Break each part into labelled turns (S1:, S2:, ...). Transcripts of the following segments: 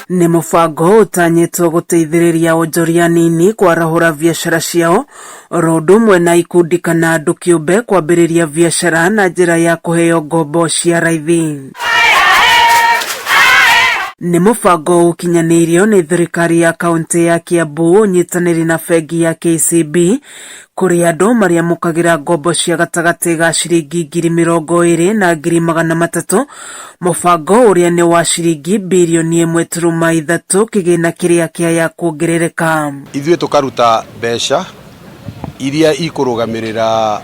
S1: Nĩ mũbango ũtanyĩtwo gũteithĩrĩria onjoria anini kwarahũra biacara ciao oro ũndũ ũmwe na ikundi kana andũ kĩũmbe kwambĩrĩria biacara na njĩra ya kũheo ngombo cia raithi. Nĩ mũbango ũkinyanĩirio nĩ thirikari ya kaunti ya Kiambu ũnyitanĩri na bengi ya KCB kũrĩ andũ marĩamũkagĩra ngombo cia gatagatĩ ga ciringi 20,000 na 300,000, mũbango ũrĩa nĩ wa ciringi 1.3 birioni kĩgĩna kĩrĩa kĩaya kuongerereka.
S2: Ithuĩ tũkaruta mbeca iria ikũrũgamĩrĩra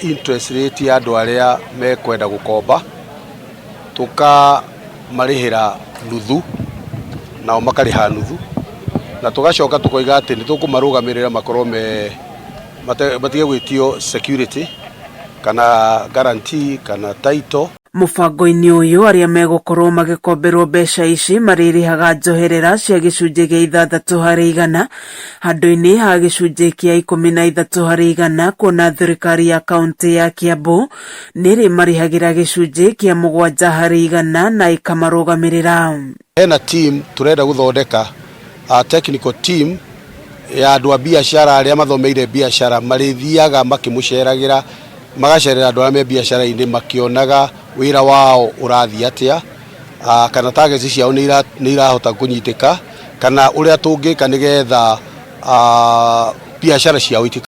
S2: interest rate ya andũ arĩa mekwenda gũkomba, tũkamarĩhĩra nuthu nao makarĩha nuthu, na tũgacoka tũkoiga atĩ nĩ tũkũmarũgamĩrĩra makorwo me matige gwĩtio security kana guarantee kana title.
S1: Mũbango-inĩ ũyũ, arĩa megũkorwo magĩkomberwo mbeca ici marĩrĩhaga njoherera cia 6% handũ-inĩ ha 13%, kuona thirikari ya kaunti ya Kiambu nĩrĩ marĩhagĩra 7% na ĩkamarũgamĩrĩra.
S2: Hena team turenda gũthondeka, a technical team ya andũ a biacara arĩa mathomeire biacara, marĩthiaga makĩmũceragĩra, magacerera andũ arĩa me biacara-inĩ makĩonaga wĩra wao ũrathiĩ atĩa, kana targets ciao nĩ irahota kũnyitĩka, kana ũrĩa tũngĩka nĩgetha biacara ciao.